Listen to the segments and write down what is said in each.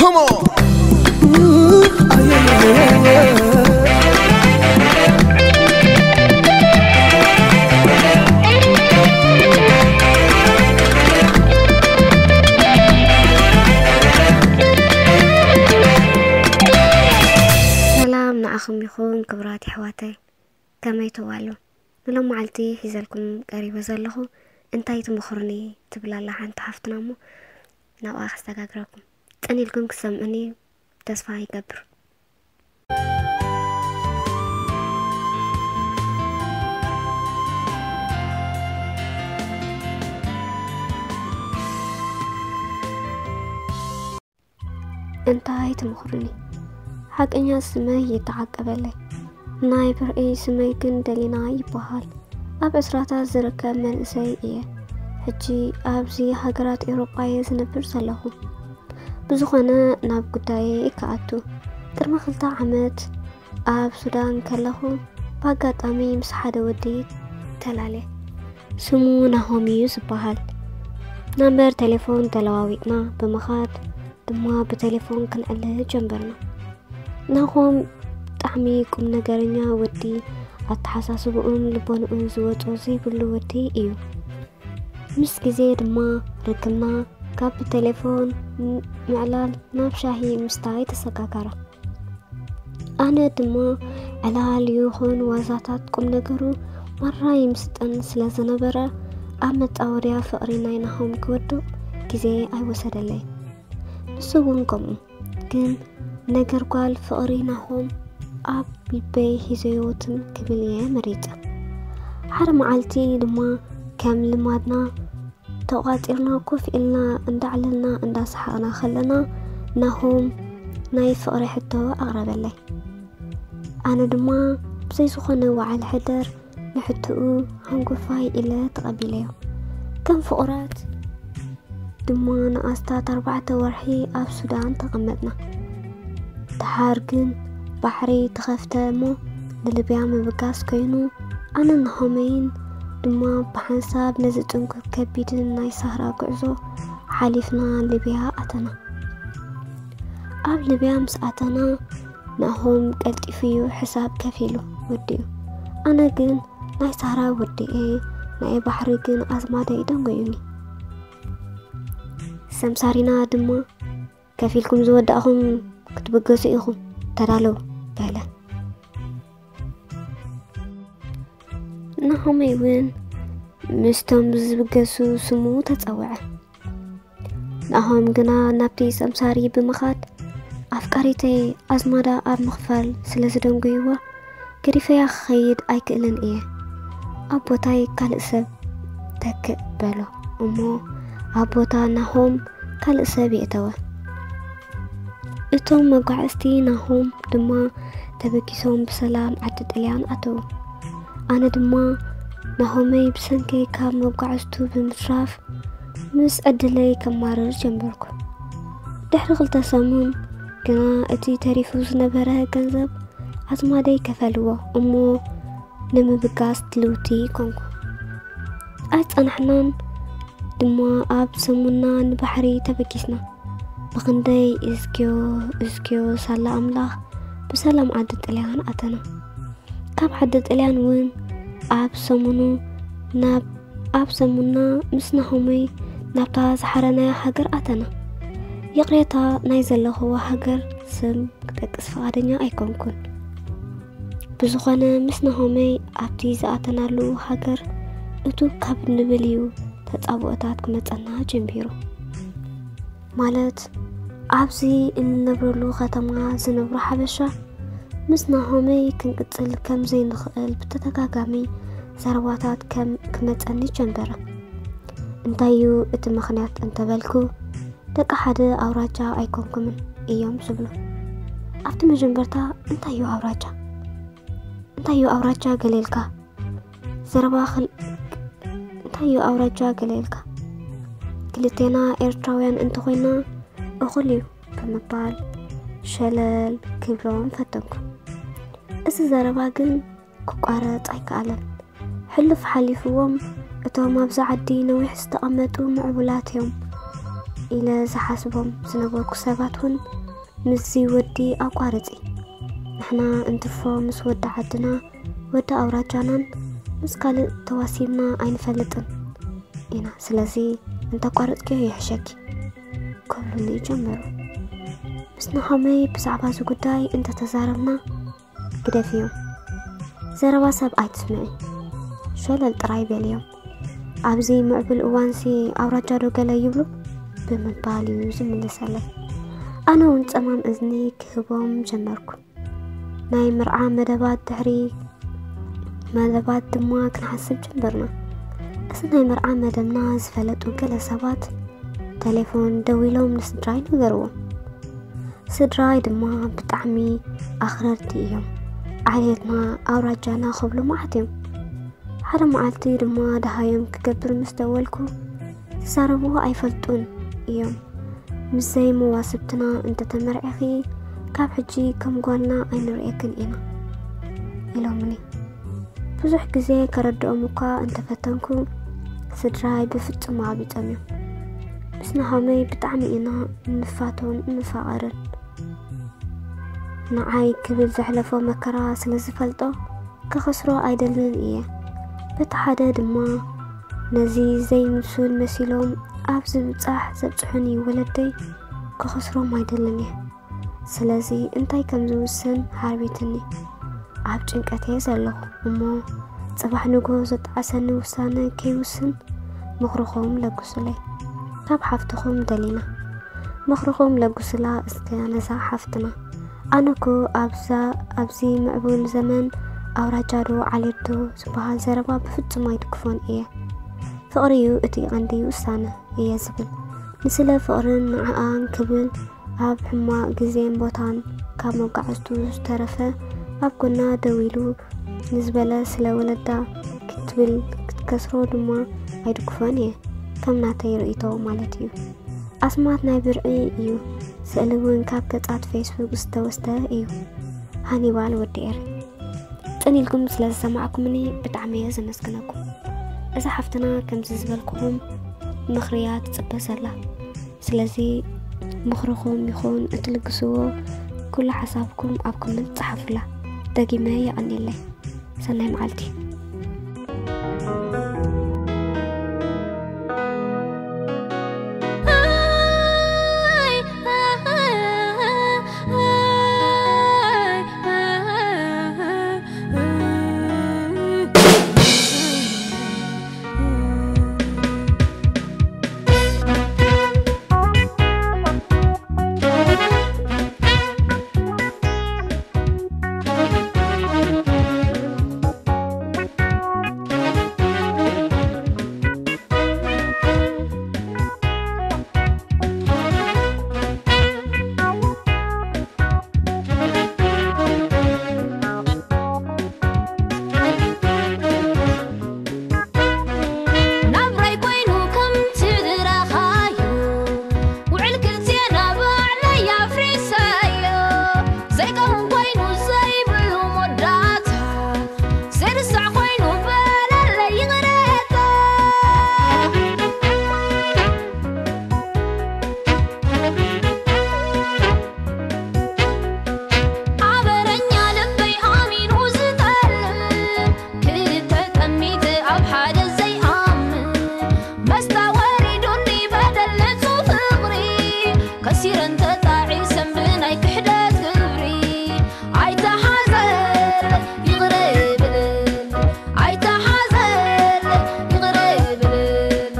Come on. ሰላም ንዓኹም ይኹን ክቡራት ኣሕዋተይ፣ ከመይ ትዋሉ? ንሎም መዓልቲ ሒዘልኩም ቀሪበ ዘለኹ እንታይ ትምኽሩኒ ትብል ኣላ ሓንቲ ሓፍትና እሞ ናብኣ ከሰጋግረኩም። ጸኒልኩም ክሰምዑኒ ተስፋ ይገብር። እንታይ ትምኽሩኒ? ሓቀኛ ስመይ ይተዓቀበለይ። ናይ ብርዒ ስመይ ግን ደሊና ይበሃል። ኣብ ዕስራታት ዝርከብ መንእሰይ እየ። ሕጂ ኣብዚ ሃገራት ኤውሮጳ እየ ዝነብር ዘለኹ። ብዝኾነ ናብ ጉዳየ ክኣቱ። ቅድሚ ክልተ ዓመት ኣብ ሱዳን ከለኹ ብኣጋጣሚ ምስ ሓደ ወዲ ተላለ። ስሙ ናሆም እዩ ዝበሃል። ናምበር ቴሌፎን ተለዋዊጥና ብምኻድ ድማ ብቴሌፎን ክንዕልል ጀመርና። ናሆም ብጣዕሚ ቁም ነገረኛ ወዲ፣ ኣተሓሳስብኡን ልቦንኡን ዝወጾ ዘይብሉ ወዲ እዩ። ምስ ግዜ ድማ ርክብና ካብ ብቴሌፎን ም-፣ ምዕላል ናብ ሻሂ ምስታይ ተሰጋገረ። ኣነ ድማ ዕላል ይኹን ዋዛታት ቁም ነገሩ ማራ ይምስጠን ስለ ዝነበረ ኣብ መጻወድያ ፍቕሪ ናይ ናሆም ክወድቕ ግዜ ኣይወሰደለይ። ንሱ እውን ከምኡ። ግን ነገር ጓል ፍቕሪ ናሆም ኣብ ልበይ ሒዘዮ ትም ክብል እየ መሪጸ። ሓደ መዓልቲ ድማ ከም ልማድና ተቋጺርና ኮፍ ኢልና እንዳዕለልና እንዳሰሓቕና ከለና ናሆም ናይ ፍቕሪ ሕቶ ኣቕረበለይ። ኣነ ድማ ብዘይ ዝኾነ ወዓል ሕደር ንሕትኡ ሃንጎፋይ ኢለ ተቐቢለዮ። ከም ፍቑራት ድማ ንኣስታት ኣርባዕተ ወርሒ ኣብ ሱዳን ተቐመጥና። ደሓር ግን ባሕሪ ተኸፍተ እሞ ንሊብያ ምብጋስ ኮይኑ፣ ኣነን ናሆመይን ድማ ብሓንሳብ ነዚ ጽንኩር ከቢድን ናይ ሳህራ ጉዕዞ ሓሊፍና ሊብያ ኣተና። ኣብ ሊብያ ምስ ኣተና ናሆም ቀልጢፉ እዩ ሕሳብ ከፊሉ ወዲኡ። ኣነ ግን ናይ ሳህራ ወዲኤ፣ ናይ ባሕሪ ግን ኣዝማደይ ደንጎዩኒ። ሰምሳሪና ድማ ከፊልኩም ዝወዳእኹም ክትብገሱ ኢኹም፣ ተዳለዉ በለ። ናሆመይ እውን ምስቶም ዝብገሱ ስሙ ተጸውዐ። ናሆም ግና ናብቲ ሰምሳሪ ብምኻድ ኣፍቃሪተይ ኣዝማዳ ኣብ ምኽፋል ስለ ዝደንጉይዋ ገዲፈያ ክኸይድ ኣይክእልን እየ። ኣብ ቦታይ ካልእ ሰብ ተክእ በሎ እሞ ኣብ ቦታ ናሆም ካልእ ሰብ የእተወ። እቶም መጓዕዝቲ ናሆም ድማ ተበጊሶም ብሰላም ዓዲ ጥልያን ኣተዉ። ኣነ ድማ ናሆመይ ብሰንከይ ካብ መጓዕዝቱ ብምትራፍ ምስ ዕድለይ ከማርር ጀመርኩ። ድሕሪ ክልተ ሰሙን ግና እቲ ተሪፉ ዝነበረ ገንዘብ ኣዝማደይ ከፈልዎ እሞ ንምብጋስ ድልውቲ ኮንኩ። ኣይጸናሕናን ድማ ኣብ ሰሙንና ንባሕሪ ተበጊስና። ብኽንደይ እዝግዮ እዝግዮ ሳላ ኣምላኽ ብሰላም ዓዲ ጥልያን ኣተና። ካብ ዓዲ ጥልያን እውን ኣብ ሰሙኑ ናብ ኣብ ሰሙንና ምስ ናሆመይ ናብታ ዝሓረናያ ሃገር ኣተና። ይቕሬታ ናይ ዘለኽዎ ሃገር ስም ክጠቅስ ፍቓደኛ ኣይኮንኩን። ብዝኾነ ምስ ናሆመይ ኣብቲ ዝኣተናሉ ሃገር እቱ ካብ ንብል እዩ ተጻብኦታት ክመጸና ጀሚሩ። ማለት ኣብዚ እንነብረሉ ከተማ ዝነብሩ ሓበሻ ምስ ናሆመይ ክንቅጽል ከም ዘይንኽእል ብተደጋጋሚ ዘረባታት ከም ክመጸኒ ጀመረ። እንታይ እዩ እቲ ምኽንያት እንተበልኩ፣ ደቂ ሓደ ኣውራጃ ኣይኮንኩምን እዮም ዝብሉ። ኣብቲ መጀመርታ እንታይ እዩ ኣውራጃ? እንታይ እዩ ኣውራጃ ገለ ኢልካ? ዘረባ ክል-፣ እንታይ እዩ ኣውራጃ ገለ ኢልካ? ክልቴና ኤርትራውያን እንተኾይና እኹል እዩ ብምባል ሸለል ክብሎም ፈተንኩ። እዚ ዘረባ ግን ክቋረጽ ኣይከኣለን። ሕሉፍ ሓሊፍዎም እቶም ኣብዚ ዓዲ ነዊሕ ዝተቐመጡ ምዕቡላት እዮም። ኢለ ዝሓስቦም ዝነበርኩ ሰባት እውን ምስዚ ወዲ ኣቋርጺ። ንሕና እንትፎ ምስ ወዲ ዓድና፣ ወዲ ኣውራጃናን ምስ ካልእ ተዋሲብና ኣይንፈልጥን ኢና። ስለዚ እንተቋረጽክዮ ይሕሸኪ ክብሉኒ ጀመሩ። ምስ ናሆመይ ብዛዕባ እዚ ጉዳይ እንተተዛረብና፣ ግደፍዮም፣ ዘረባ ሰብ ኣይትስምዒ፣ ሸለል ጥራይ በልዮም። ኣብዚ ምዕቡል እዋንሲ ኣውራጃ ዶ ገለ ይብሉ ብምባል እዩ ዝምልሰለይ። ኣነ እውን ጸማም እዝኒ ክህቦም ጀመርኩ። ናይ መርዓ መደባት ድሕሪ መደባት ድማ ክንሓስብ ጀመርና። እዚ ናይ መርዓ መደብና ዝፈለጡ ገለ ሰባት ተሌፎን ደዊሎም ንስድራይ ነገርዎም። ስድራይ ድማ ብጣዕሚ ኣኽረርቲ እዮም። ዓሌትና ኣውራጃና ክብሉ መዓት እዮም። ሓደ መዓልቲ ድማ ደሃዮም ክገብር ምስ ደወልኩ፣ ዝዛረብዎ ኣይፈልጡን እዮም። ምስ ዘይመዋስብትና እንተተመርዒኺ፣ ካብ ሕጂ ከም ጓልና ኣይንርእየክን ኢና ኢሎምኒ። ብዙሕ ግዜ ከረድኦም እኳ እንተፈተንኩ፣ ስድራይ ብፍጹም ኣቢጾም እዮም። ምስ ናሆመይ ብጣዕሚ ኢና እንፋቶን እንፋቐርን። ንዓይ ክብል ዘሕለፎ መከራ ስለ ዝፈልጦ፣ ክኸስሮ ኣይደልን እየ። በቲ ሓደ ድማ፣ ነዚ ዘይምሱል መሲሎም ኣብ ዝብጻሕ ዘብጽሑኒ ወለደይ ክኸስሮም ኣይደልን እየ። ስለዚ እንታይ ከም ዝውስን ሓርቢትኒ። ኣብ ጭንቀት እየ ዘለኹ እሞ፣ ጽባሕ ንግሆ ዘጣዕሰኒ ውሳነ ከይውስን ምኽርኹም ለግሱለይ። ካብ ሓፍትኹም ደሊና። ምኽርኹም ለግሱላ እስከ ነዛ ሓፍትና። ኣነ እኮ ኣብዛ፣ ኣብዚ ምዕቡል ዘመን ኣውራጃ ዶ ዓሌት ዶ ዝበሃል ዘረባ ብፍጹም ኣይድግፎን እየ። ፍቕሪ እዩ እቲ ቀንዲ ውሳነ እየ ዝብል። ንስለ ፍቕርን ንዓኣን ክብል ኣብ ሕማቕ ግዜን ቦታን ካብ መጓዕዝቱ ዝተረፈ ኣብ ጎና ደው ኢሉ ንዝበለ ስለ ወለዳ ክትብል ክትከስሮ ድማ ኣይድግፎን እየ። ከም ናተይ ርእይቶ ማለት እዩ። ኣስማት ናይ ብርዒ እዩ። ስእሊ እውን ካብ ገጻት ፌስቡክ ዝተወስደ እዩ። ሃኒባል ወዲ ኤሪ። ጽን ኢልኩም ስለ ዝሰማዕኩምኒ ብጣዕሚ እየ ዘመስግነኩም። እዛ ሓፍትና ከምዚ ዝበልኩኹም ምኽሪ እያ ትጽበ ዘላ። ስለዚ ምኽርኹም ይኹን እትልግስዎ ኩሉ ሓሳብኩም ኣብ ኮመንት ጸሓፉላ። ደጊመ የቐንየለይ። ሰናይ መዓልቲ። ናብራይ ኮይኑ ከም ትድረኻዩ፣ ውዕል ክልቴና ባዕለይ ኣፍሪሰዮ። ዘይከውን ኮይኑ ዘይብሉ መወዳእታ፣ ዘይርሳዕ ኮይኑ በለለይ ይቕረታ። ኣበረኛ ልበይ ኣሚኑ ዝጠልም፣ ክልተ ጠሚተ ኣብ ሓደ ዘይኣምን። መስታ ወሪዱኒ በደል ንጹህ ፍቕሪ፣ ከሲረን ተጣዒሰን ብናይ ክሕደት ግብሪ። ኣይተሓዘን ይቕረ በል፣ ኣይተሓዘን ይቕረ በል።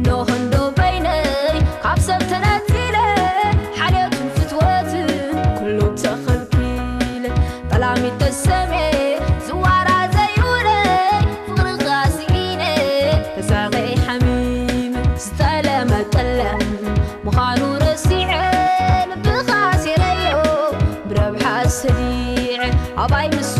ኖህ እንዶ በይነይ ካብ ሰብ ተነጺለ፣ ሓልዮትን ፍትወትን ኩሉ ተኸልኪለ። ጠላሚት ተሰምየ ዝዋራ ዘይውለይ፣ ፍቕርኻ ስኢነ ተሳቒ ሓሚመ። ዝጠለመ ጠለም ምዃኑ ረሲዐ፣ ልብኻ ሴረዮ ብረብሓ ሰዲዐ። ኣባይ ምስ